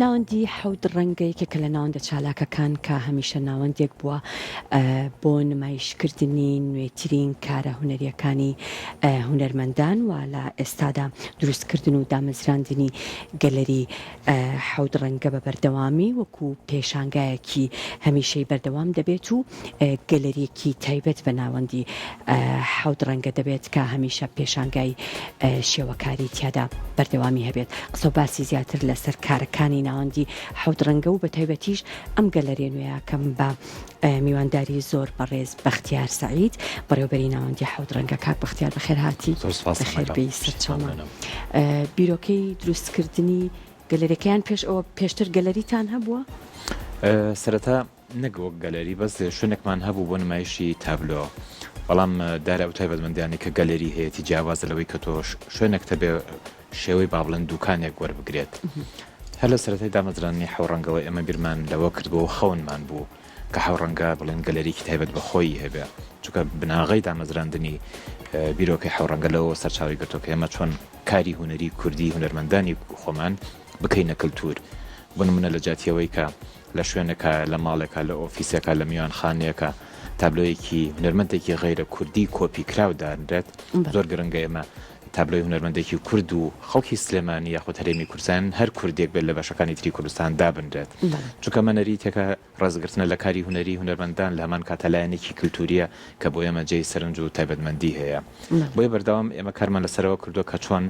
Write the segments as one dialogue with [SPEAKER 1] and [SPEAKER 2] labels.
[SPEAKER 1] ناوەندی حەوت ڕەنگە یەکێکە لە ناوەندە چالاکەکان کە هەمیشە ناوەندێک بووە بۆ نمایشکردنی نوێترین کارە هونەریەکانی هونەرمەندان و لە ئێستادا دروستکردن و دامەزراندنی گەلەری حەوت ڕەنگە بە بەردەوامی وەکو پێشانگایەکی هەمیشەی بەردەوام دەبێت و گەلەریەکی تایبەت بە ناوەندی حەوت ڕەنگە دەبێت کە هەمیشە پێشانگای شێوەکاری تیادا بەردەوامی هەبێت. قسە و باسی زیاتر لەسەر کارەکانی ناوەندی حەوت ڕەنگە و بەتایبەتیش ئەم گەلەریە نوێیەکەم بە میوانداری زۆر بەڕێز بەختیار سەعید بەڕێوبەری ناوەندی حەوت ڕەنگە کاک بەختیار بەخێرهاتی
[SPEAKER 2] زۆر سپاس
[SPEAKER 1] بەخێر بێی سەرچاومان بیرۆکەی دروستکردنی گەلەریەکەیان پێش ئەوە پێشتر گەلەریتان هەبووە؟
[SPEAKER 2] سەرەتا نەک وەک گەلەری بەس شوێنێکمان هەبوو بۆ نمایشی تابلۆ بەڵام دارە ئەو تایبەتمەندیانەی کە گەلەری هەیەتی جیاوازە لەوەی کە تۆ شوێنێکت هەبێ شێوەی با بڵێن دوکانێک وەربگرێت هەر لە سەرەتای دامەزراندنی حەوڕەنگەوە ئێمە بیرمان لەوە کردبوو و خەونمان بوو کە حەوڕەنگە بڵێن گەلەریکی تایبەت بە خۆی هەبێ چونکە بناغەی دامەزراندنی بیرۆکەی حەوڕەنگە لەوەوە سەرچاوەی گرتووە کە ئێمە چۆن کاری هونەری کوردی هونەرمەندانی خۆمان بکەینە کلتور بۆ نمونە لە جیاتی ئەوەی کە لە شوێنێکا، لە ماڵێکا، لە ئۆفیسێکا، لە میوانخانەیەکا تابلۆیەکی هونەرمەندێکی غەیرە کوردی کۆپی کراو دانرێت، زۆر گرنگە ئێمە تابلۆی هونەرمەندێکی کورد و خەڵکی سلێمانی یاخود هەرێمی کوردستان هەر کوردێک بێت لە بەشەکانی تری کوردستان دابنرێت چونکە ئەمە نەریتێکە ڕێزگرتنە لە کاری هونەری هونەرمەندان لە هەمان کاتا لایەنێکی کلتوریە کە بۆ ئێمە جێی سەرنج و تایبەتمەندی هەیە بۆیە بەردەوام ئێمە کارمان لەسەرەوە کردووە کە چۆن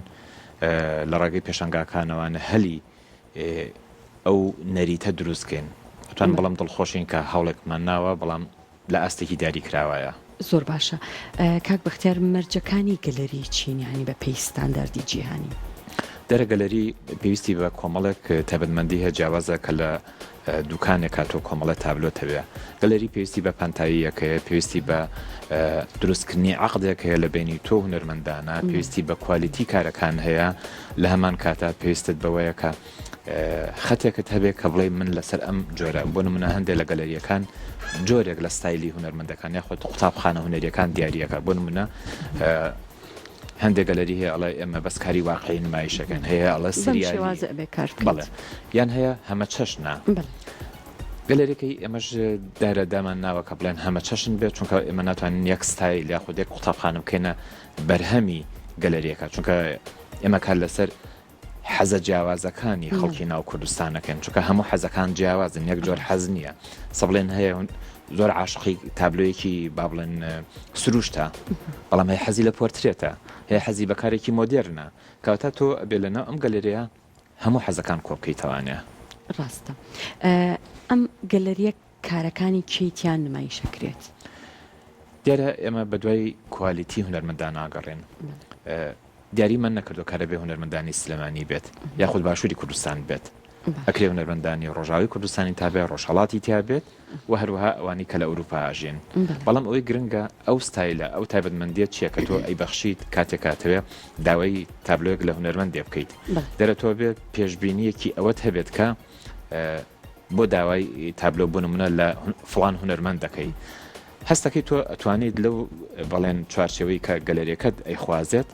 [SPEAKER 2] لە ڕێگەی پێشانگاکانەوانە هەلی ئەو نەریتە دروست کەین. ئەتوانم بڵێم دڵخۆشین کە هەوڵێکمان ناوە، بەڵام لە ئاستێکی دیاریکراوایە.
[SPEAKER 1] زۆر باشە کاک بەختیار مەرجەکانی گەلەری چین یانی بە پێی ستانداردی جیهانی؟
[SPEAKER 2] دیارە گەلەری پێویستی بە کۆمەڵێک تایبەتمەندی هەیە جیاوازە کە لە دوکانێکا تۆ کۆمەڵێ تابلۆت هەبێ. گەلەری پێویستی بە پانتاییەک هەیە، پێویستی بە دروستکردنی عەقدێک هەیە لە بەینی تۆ و هونەرمەندانە، پێویستی بە کوالیتی کارەکان هەیە، لە هەمان کاتا پێویستت بەوەیە کە خەتێکت هەبێ کە بڵێ من لەسەر ئەم جۆرە بۆ نمونە هەندێک لە گەلەریەکان جۆرێک لە ستایلی هونەرمەندەکان یاخود قوتابخانە هونەریەکان دیاریەکە بۆ نمونە هەندێک گەلەری هەیە ئەڵێ ئێمە بەس کاری واقعی نمایشەکەن هەیە ئەڵێ سریالی بەڵێ یان هەیە هەمە چەشنە گەلەریەکەی ئێمەش دارە دامان ناوە کە بڵێن هەمە چەشن بێت چونکە ئێمە ناتوانین یەک ستایل یاخود یەک قوتابخانە بکەینە بەرهەمی گەلەریەکە چونکە ئێمە کار لەسەر حەزە جیاوازەکانی خەڵکی ناو کوردستانەکەن چونکە هەموو حەزەکان جیاوازن یەک جۆر حەز نییە سەبڵێن هەیە زۆر عاشقی تابلۆیەکی با بڵێن سروشتە بەڵام هەیە حەزی لە پۆرترێتە هەیە حەزی بەکارێکی مۆدێرنە کەواتە تۆ ئەبێ لەناو ئەم گەلەریە هەموو حەزەکان کۆبکەیتەوانێ.
[SPEAKER 1] ڕاستە ئەم گەلەریە کارەکانی کێی تیا نمایش ئەکرێت؟
[SPEAKER 2] دیارە ئێمە بەدوای کوالیتی هونەرمەندان ناگەڕێن دیاریمان نەکردو کارە بێ هونەرمەندانی سلێمانی بێت یاخود باشووری کوردستان بێت ئەکرێ هونەرمەندانی ڕۆژاوی کوردستانی تا بێ ڕۆژهەڵاتی تیا بێت و هەروەها ئەوانی کە لە ئەوروپا ئەژین بەڵام ئەوەی گرنگە ئەو ستایلە ئەو تایبەتمەندیە چییە کە تۆ ئەیبەخشیت کاتێک کاتەوێ داوای تابلۆیەک لە هونەرمەندێ بکەیت دەرە تۆ بێت پێشبینیەکی ئەوەت هەبێت کە بۆ داوای تابلۆ بۆ نمونە لە فڵان هونەرمەند دەکەی هەستەکەی تۆ ئەتوانیت لەو بەڵێن چوارچێوەی کە گەلەریەکەت ئەیخوازێت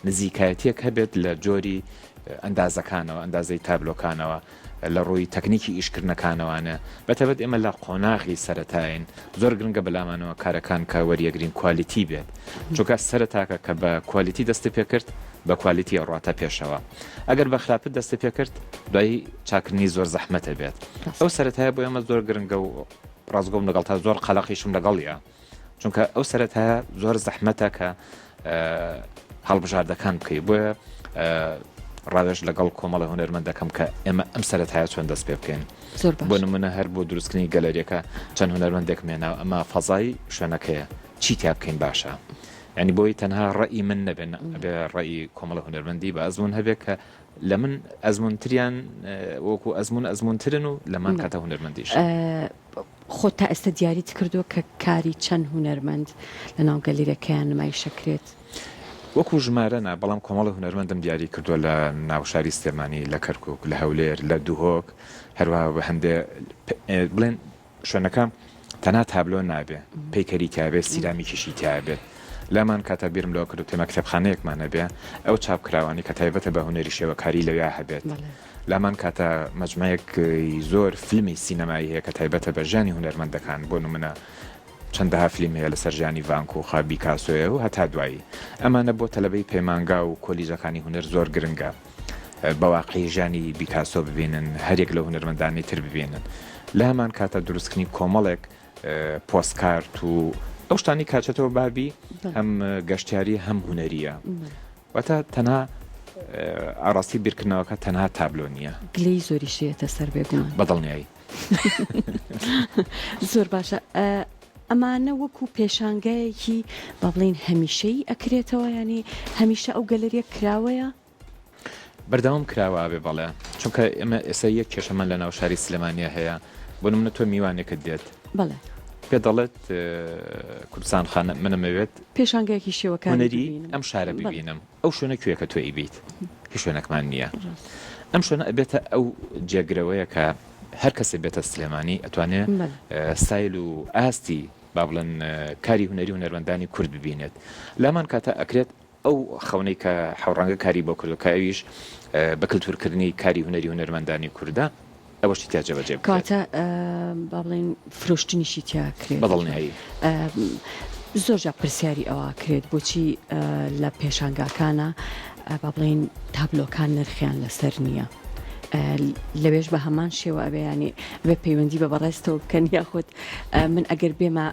[SPEAKER 2] نزیکایەتیەک هەبێت لە جۆری ئەندازەکانەوە ئەندازەی تابلۆکانەوە لە ڕووی تەکنیکی ئیشکردنەکانەوانە بەتەبەت ئێمە لە قۆناغی سەتاین زۆر گرنگە بەلامانەوە کارەکان کە وەریەگرین کوالیتی بێت چونکە سەرەتاکە کە بە کوالیتی دەستی پێکرد بە کوالیتی ئەڕاتە پێشەوە ئەگەر بە خراپت دەستی پێکرد دوایی چاکردنی زۆر زەحمەتە بێت ئەو سەرەتایە بۆ ئێمە زۆر گرنگە و ڕاستگۆم لەگەڵ تا زۆر قەلەقیشم لەگەڵیە چونکە ئەو سەرەتایە زۆر زەحمەتە کە هەڵبژاردەکان بکەی بۆیە ڕاوێژ لەگەڵ کۆمەڵە هونەرمەند دەکەم کە ئێمە ئەم سەرەتایە چۆن دەست پێ بکەین بۆ نمونە هەر بۆ دروستکردنی گەلەریەکە چەند هونەرمەندێک مێناو ئەمە فەزای شوێنەکەیە چی تیا بکەین باشە ینی بۆی تەنها ڕئی من نەبێن ئەبێ ڕئی کۆمەڵە هونەرمەندی بە ئەزمون هەبێت کە لە من ئەزمونتریان وەکو ئەزمون ئەزمونترن و لەمان کاتە هونەرمەندیش.
[SPEAKER 1] خۆت تا ئێستا دیاریت کردووە کە کاری چەند هونەرمەند لەناو گەلەریەکەیان نمایش ئەکرێت؟
[SPEAKER 2] وەکو ژمارە نا، بەڵام کۆمەڵی هونەرمەندم دیاری کردووە لە ناو شاری سلێمانی، لە کەرکوک، لە هەولێر، لە دهۆک، هەروەها هەندێ بڵێن شوێنەکە تەنها تابلۆ نابێ، پەیکەری تیابێت، سیرامیکیشی تیابێت. لامان کاتا بیرم لەوە کردو تێمە کتێبخانەیەکمان هەبێ ئەو چاپکراوانەی کە تایبەتە بە هونەری شێوەکاری لەویا هەبێت. لامان کاتە مەجموعەیەکی زۆر فیلمی سینەمایی هەیە کە تایبەتە بە ژیانی هونەرمەندەکان بۆ نمونە چەندەها فلیم هەیە لەسەر ژیانی ڤان کوخە، بیکاسۆیە و هەتا دوایی. ئەمانە بۆ تەلەبەی پەیمانگا و کۆلیژەکانی هونەر زۆر گرنگە بە واقعی ژیانی بیکاسۆ ببینن، هەریەک لەو هونەرمەندانەی تر ببینن. لەهەمان کاتا دروستکردنی کۆمەڵێک پۆستکارت و ئەو شتانەی کاچێتەوە بابی هەم گەشتیاری هەم هونەریە. واتە تەنها ئاڕاستی بیرکردنەوەکە تەنها تابلۆ نییە.
[SPEAKER 1] گلەیی زۆریش یەتە سەر بێگومان.
[SPEAKER 2] بەدڵنیایی.
[SPEAKER 1] زۆر باشە ئەمانە وەکو پێشانگایەکی با بڵێین هەمیشەیی ئەکرێتەوە یانی هەمیشە ئەو گەلەریە کراوەیە؟
[SPEAKER 2] بەردەوام کراوە ئەبێ بەڵێ چونکە ئێمە ئێستا یەک کێشەمان لە ناو شاری سلێمانیە هەیە بۆ نمونە تۆ میوانێکت دێت
[SPEAKER 1] بەڵێ
[SPEAKER 2] پێ دەڵێت کوردستان خانە منم ئەوێت
[SPEAKER 1] پێشانگایەکی شێوەکاری
[SPEAKER 2] هونەری ئەم شارە ببینم ئەو شوێنە کوێ کە تۆ ئەیبیت هیچ شوێنێکمان نییە ئەم شوێنە ئەبێتە ئەو جێگرەوەیە کە هەر کەسێ بێتە سلێمانی ئەتوانێ ستایل و ئاستی با بڵێن کاری هونەری هونەرمەندانی کورد ببینێت لامان کاتە ئەکرێت ئەو خەونەی کە حەوڕەنگە کاری بۆ کردوە کە ئەویش بە کلتورکردنی کاری هونەری هونەرمەندانی کوردە ئەوەشی تیا جێبەجێ بکرێت.
[SPEAKER 1] کەواتە با بڵێین فرۆشتنیشی تیا کرێت.
[SPEAKER 2] بە دڵنیایی.
[SPEAKER 1] زۆر جار پرسیاری ئەوە کرێت بۆچی لە پێشانگاکانە با بڵێین تابلۆکان نرخیان لەسەر نییە؟ لەوێش بە هەمان شێوە ئەبێ ینی ئەبێ پەیوەندی بە بەڕێزتەوە بکەن یاخود من ئەگەر بێمە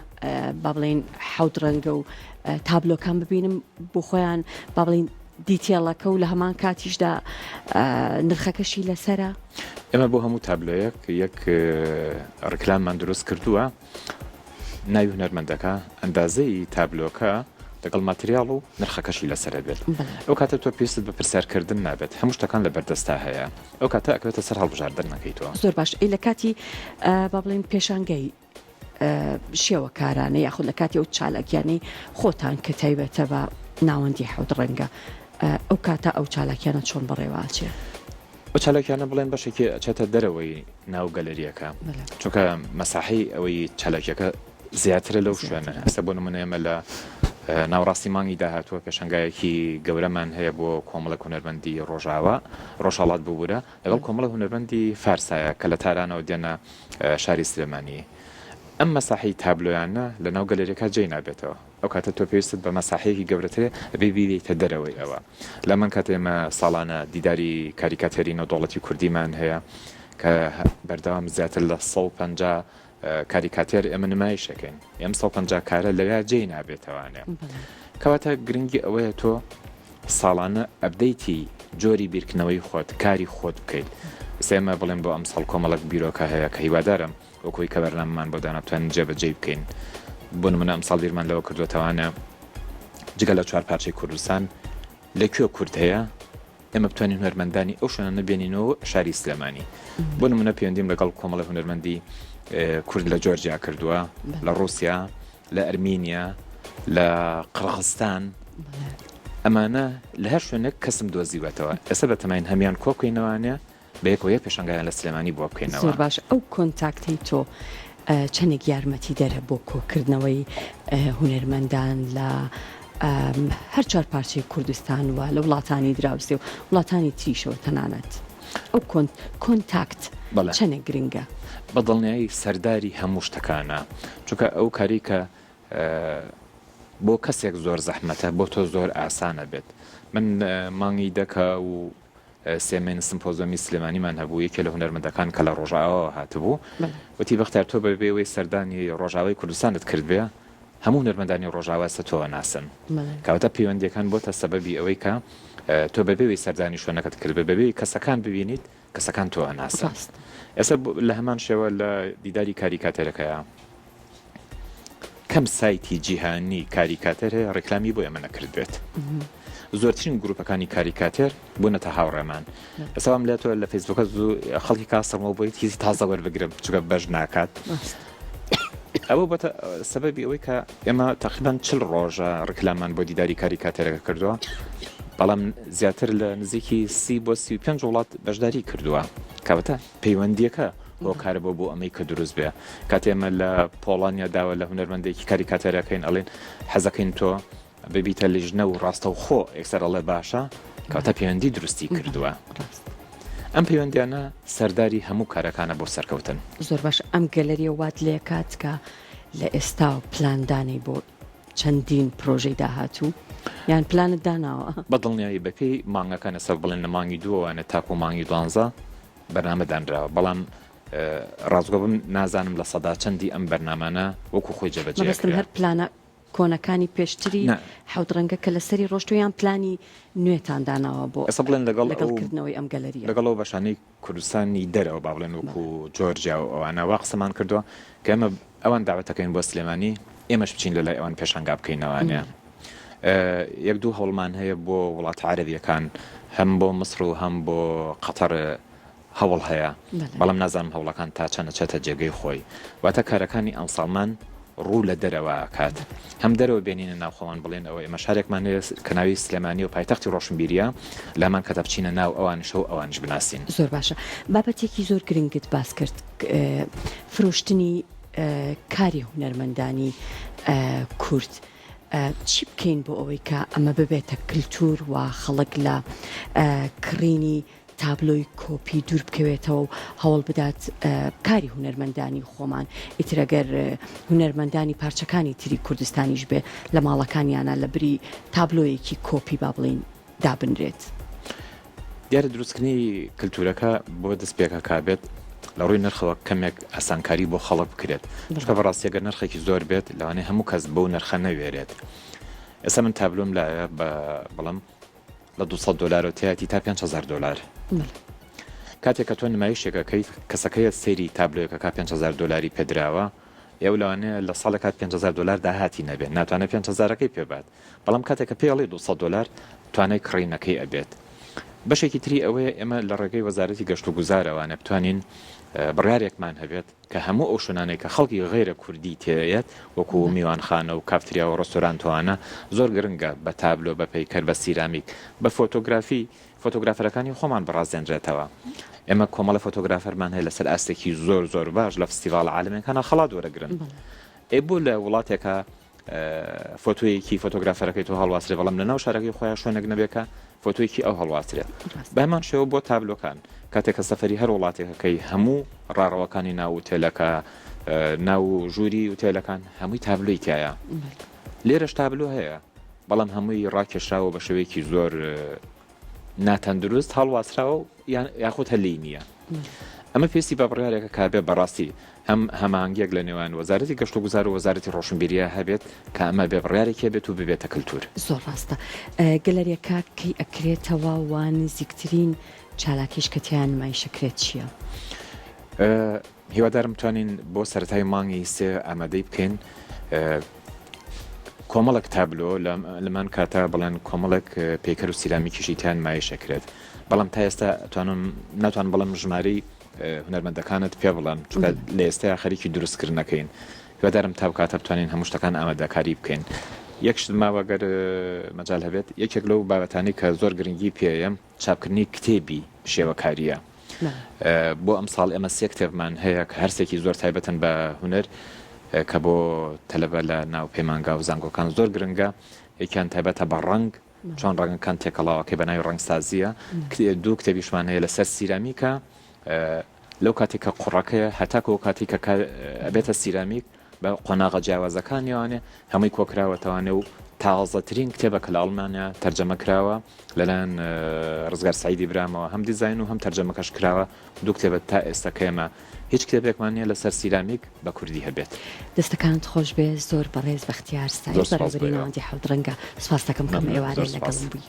[SPEAKER 1] با بڵێین حەوت ڕەنگە و تابلۆکان ببینم بۆ خۆیان با بڵێین detail ەکە و لە هەمان کاتیشدا نرخەکەشی لەسرە.
[SPEAKER 2] ئێمە بۆ هەموو تابلۆیەک یەک ڕیکلاممان دروست کردووە ناوی هونەرمەندەکە ئەندازەی تابلۆکە لەگەڵ ماتریاڵ و نرخەکەشی لەسەر بێت ئەو کاتە تۆ پێویستت بە پرسیارکردن نابێت هەموو شتەکان لە بەردەستا هەیە ئەو کاتە ئەکەوێتە سەر هەڵبژاردنەکەی تۆ.
[SPEAKER 1] زۆر باش ئەی لە کاتی با بڵێین پێشانگای شێوەکارانە یاخود لە کاتی ئەو چالاکیانەی خۆتان کە تایبەتە بە ناوەندی حەوت ڕەنگە ئەو کاتە ئەو چالاکیانە چۆن بەڕێوە ئەچێ؟
[SPEAKER 2] ئەو چالاکیانە بڵێن بەشێکی ئەچێتە دەرەوەی ناو گەلەریەکە چونکە مەساحەی ئەوەی چالاکیەکە زیاترە لەو شوێنە ئێستا بۆ نمونە ئێمە لە ناوەڕاستی مانگی داهاتووە پێشەنگایەکی گەورەمان هەیە بۆ کۆمەڵێک هونەرمەندی ڕۆژاوا ڕۆژهەڵات ببورە لەگەڵ کۆمەڵە هونەرمەندی فارسایە کە لە تارانەوە دێنە شاری سلێمانی. ئەم مەساحەی تابلۆیانە لە ناو گەلەریەکە جێی نابێتەوە. ئەو کاتە تۆ پێویستت بە مەساحەیەکی گەورەترە ئەبێ بیبەیتە دەرەوەی ئەوە. لەمان کاتە ئێمە ساڵانە دیداری کاریکاتێری نێودەوڵەتی کوردیمان هەیە کە بەردەوام زیاتر لە 150 کاریکاتێر ئێمە نمایش ئەکەین. ئەم 150 کارە لەویا جێی نابێتەوانێ. کەواتە گرنگی ئەوەیە تۆ ساڵانە update ی جۆری بیرکردنەوەی خۆت، کاری خۆت بکەیت. ئێستا ئێمە بڵێن بۆ ئەمساڵ کۆمەڵێک بیرۆکە هەیە کە هیوادارم وەک ئەوەی کە بەرنامەمان بۆ دانا بتوانین جێبەجێی بکەین. بۆ نموونە ئەمساڵ بیرمان لەوە کردووەتەوانە جگە لە چوارپارچەی کوردستان لە کوێ کورد هەیە ئێمە بتوانین هونەرمەندانی ئەو شوێنانە بێنینەوە شاری سلێمانی. بۆ نموونە پەیوەندیم لەگەڵ کۆمەڵی هونەرمەندی کورد لە جۆرجیا کردووە، لە ڕووسیا، لە ئەرمینیا، لە قڕغستان، ئەمانە لە هەر شوێنێک کەسم دۆزیوەتەوە. ئێستا بەتەماین هەمیان کۆبکەینەوانێ بەیەکەوە یەک پێشانگایان لە سلێمانی بۆ بکەینەوە.
[SPEAKER 1] زۆر باش ئەو کۆنتاکتەی تۆ چەندێک یارمەتیدەرە بۆ کۆکردنەوەی هونەرمەندان لە هەر چوار پارچەی کوردستان و لە وڵاتانی دراوسێ و وڵاتانی تریشەوە تەنانەت ئەو کۆنتاکت چەندێک گرنگە؟
[SPEAKER 2] بە دڵنیایی سەرداری هەموو شتەکانە چونکە ئەو کاری کە بۆ کەسێک زۆر زەحمەتە بۆ تۆ زۆر ئاسانە بێت من مانگی دەکە و سێمین سمپۆزۆمی سلێمانیمان هەبوو یەکێ لە هونەرمەندەکان کە لە ڕۆژاواوە هاتبوو وتی بەختیار تۆ بەبێ ئەوەی سەردانی ڕۆژاوای کوردستانت کردبێ هەموو هونەرمەندانی ڕۆژاوا ئێستا تۆ ئەناسن کەواتە پەیوەندیەکان بۆتە سەبەبی ئەوەی کە تۆ بەبێ ئەوەی سەردانی شوێنەکەت کردبێ بەبێ ئەوەی کەسەکان ببینیت کەسەکان تۆ ئەناسن ئێستا لە هەمان شێوە لە دیداری کاریکاتێرەکەیە کەم سایتی جیهانی کاریکاتێر هەیە ڕیکلامی بۆ ئێمە نەکردبێت. زۆرترین گروپەکانی کاریکاتێر بوونەتە هاوڕێمان. ئێستا وام لێ تۆ لە فەیسبووکە زوو خەڵکی کاسڕمەوە بۆی هیچی تازە وەربگرم چونکە بەش ناکات. ئەوە بۆتە سەبەبی ئەوەی کە ئێمە تقریبان چل ڕۆژە ڕیکلامان بۆ دیداری کاریکاتێرەکە کردووە بەڵام زیاتر لە نزیکی سی بۆ 35 وڵات بەشداری کردووە کەواتە پەیوەندیەکە هۆکارە بۆ بۆ ئەمەی کە دروست بێ کاتێ ئێمە لە پۆڵانیا داوا لە هونەرمەندێکی کاریکاتێرەکەین ئەڵێن حەزەکەین تۆ. ببیتە لیژنە و ڕاستەوخۆ یەکسەر ئەڵێ باشە، کەواتە پەیوەندی دروستی کردووە. ئەم پەیوەندیانە سەرداری هەموو کارەکانە بۆ سەرکەوتن.
[SPEAKER 1] زۆر باش ئەم گەلەریە وات لێکات کە لە ئێستاوە پلان دانێی بۆ چەندین پرۆژەی داهاتوو یان پلانت داناوە؟
[SPEAKER 2] بە دڵنیایی بەپێی مانگەکان ئێستا بڵێن لە مانگی دووەوانە تاکو مانگی دوانزە بەرنامە دانراوە بەڵام ڕاستگۆ بم نازانم لە سەدا چەندی ئەم بەرنامانە وەکو خۆی جێبەجێ
[SPEAKER 1] مەبەستم
[SPEAKER 2] ئەکرێ.
[SPEAKER 1] هەر پلانە کۆنەکانی پێشتری
[SPEAKER 2] نا.
[SPEAKER 1] حەوت ڕەنگە کە لەسەری ڕۆشتووە یان پلانی نوێتان داناوە بۆ
[SPEAKER 2] ئێستا بڵێن لەگەڵ
[SPEAKER 1] لەگەڵ
[SPEAKER 2] ئەو
[SPEAKER 1] کردنەوەی ئەم گەلەرییە؟
[SPEAKER 2] لەگەڵ ئەو بەشانەی کوردستانی دەرەوە با بڵێن وەکو جۆرجیا و ئەوانە وا قسەمان کردووە کە ئێمە ئەوان داوەت دەکەین بۆ سلێمانی ئێمەش بچین لە لای ئەوان پێشانگا بکەینەوانێ یەک دوو هەوڵمان هەیە بۆ وڵاتە عەرەبیەکان هەم بۆ میسر و هەم بۆ قەتەر هەوڵ هەیە بەڵام نازانم هەوڵەکان تا چەند ئەچێتە جێگەی خۆی واتە کارەکانی ئەمساڵمان ڕوو لە دەرەوە ئەکات هەم دەرەوە بێنینە ناو خۆمان بڵێن ئەوە ئێمە شارێکمان هەیە کە ناوی سلێمانی و پایتەختی ڕۆشنبیریە لامان کەتە بچینە ناو ئەوانیشەوە ئەوانیش بناسین.
[SPEAKER 1] زۆر باشە بابەتێکی زۆر گرنگت باس کرد فرۆشتنی کاری هونەرمەندانی کورد چی بکەین بۆ ئەوەی کە ئەمە ببێتە کلتور و خەڵک لە کڕینی تابلۆی کۆپی دوور بکەوێتەوە و هەوڵ بدات کاری هونەرمەندانی خۆمان ئیتر ئەگەر هونەرمەندانی پارچەکانی تری کوردستانیش بێ لە ماڵەکانیانە لە بری تابلۆیەکی کۆپی با بڵێین دابنرێت.
[SPEAKER 2] دیارە دروستکردنی کلتورەکە بۆ دەستپێکەکە بێت لە ڕووی نرخەوە کەمێک ئاسانکاری بۆ خەڵک بکرێت چونکە بەڕاستی ئەگەر نرخێکی زۆر بێت لەوانەیە هەموو کەس بەو نرخە نەوێرێت ئێستا من تابلۆم لایە بە بڵم لە 200 دۆلارەوە تیایەتی تا 5000 دۆلار کاتێک کە تۆ نمایشێک ئەکەیت کەسەکەیە سەیری تابلۆیەکەکە 5000 دۆلاری پێدراوە ئێو لەوانەیە لە ساڵێکات 5000 دۆلار داهاتی نەبێت ناتوانێت 5000ەکەی پێبات بەڵام کاتێک کە پێڵی 200 دۆلار توانای کڕینەکەی ئەبێت بەشێکی تری ئەوەیە ئێمە لە ڕێگەی وەزارەتی گەشت و گوزارەوانە بتوانین بڕارێکمان هەبێت کە هەموو ئەو شوێنانەی کە خەڵکی غەیرە کوردی تێیەت وەکو میوانخانە و کافتریا و ڕێستۆرانت و ئەوانە زۆر گرنگە بە تابلۆ بە پەیکەر بە سیرامیک بە فۆتۆگرافی فۆتۆگرافەرەکانی خۆمان بڕازێنرێتەوە ئێمە کۆمەڵە فۆتۆگرافەرمان هەیە لەسەر ئاستێکی زۆر زۆر باش لە فستیڤاڵە عالەمیەکانا خەڵات وەرەگرن ئێ بۆ لە وڵاتێکا فۆتۆیەکی فۆتۆگرافەرەکەی تۆ هەڵواسرێ بەڵام لە ناو شارەکەی خۆیان شوێنێک نەبێت کە فۆتۆیەکی ئەو هەڵواسرێ بەهەمان شێوە بۆ تابلۆکان کاتێک کە سەفەری هەر وڵاتێکەکەی هەموو ڕاڕەوەکانی ناو وتێلەکە ناو ژووری وتێلەکان هەمووی تابلۆی تایە لێرەش تابلۆ هەیە بەڵام هەمووی ڕاکێشراوە بە شێوەیەکی زۆر ناتەندروست هەڵواسراوە و یاخود هەر لێی نییە. ئەمە پێویستی بە بڕیارێکە کە بێ بەڕاستی هەم هەماهەنگییەک لە نێوان وەزارەتی گەشتوگوزار و وەزارەتی ڕۆشنبیرییا هەبێت کە ئەمە بێ بڕیارێک هەبێت و ببێتە کلتور.
[SPEAKER 1] زۆر ڕاستە. گەلەریەکە کەی ئەکرێتەوە و نزیکترین چالاکیش کە تیایا نمایش ئەکرێت چییە؟
[SPEAKER 2] هیوادارم بتوانین بۆ سەرەتای مانگی سێ ئامادەی بکەین کۆمەڵێک تابلۆ لەمان کاتە بڵێن کۆمەڵێک پەیکەر و سیرامیکیشی تیان نمایش ئەکرێت بەڵام تا ئێستا توانم ناتوان بڵێم ژمارەی هونەرمەندەکانت پێ بڵێم چونکە لە ئێستا خەریکی دروستکردنەکەین هیوادارم تا بکاتە بتوانین هەموو شتەکان ئامادەکاری بکەین یەک شت ماوە گەر مەجال هەبێت یەکێک لەو بابەتانی کە زۆر گرنگی پێیە چاپکردنی کتێبی شێوەکارییە. بۆ ئەمساڵ ئێمە سێ کتێبمان هەیە کە هەرسێکی زۆر تایبەتن بە هونەر کە بۆ تەلەبە لە ناو پەیمانگا و زانکۆکان زۆر گرنگە. یەکیان تایبەتە بە ڕەنگ، چۆن ڕەنگەکان تێکەڵاوەکەی بە ناوی ڕەنگسازییە. دوو کتێبیشمان هەیە لەسەر سیرامیکە، لەو کاتێک کە قوڕەکەیە هەتاکو ئەو کاتێک کە ئەبێتە سیرامیک بە قۆناغە جیاوازەکانیەوانێ هەمووی کۆکراوەتەوانێ و تازەترین کتێبە کە لە ئەڵمانیا تەرجەمە کراوە لەلایەن ڕزگار سعیدی برامەوە هەم دیزاین و هەم تەرجەمەکەش کراوە دوو کتێبە تا ئێستا کە ئێمە هیچ کتێبێکمان نییە لەسەر سیرامیک بە کوردی هەبێت.
[SPEAKER 1] دەستەکانت خۆش بێ زۆر بەڕێز بەختیار سەعید
[SPEAKER 2] زۆر سوپاس بۆ
[SPEAKER 1] بەڕێوەبەری
[SPEAKER 2] ئێوە.
[SPEAKER 1] ناوەندی حەوت ڕەنگە سوپاس دەکەم کەم
[SPEAKER 2] مەمنون
[SPEAKER 1] ئێوارەیە
[SPEAKER 2] زۆر سوپاس.
[SPEAKER 1] لەگەڵم بووی.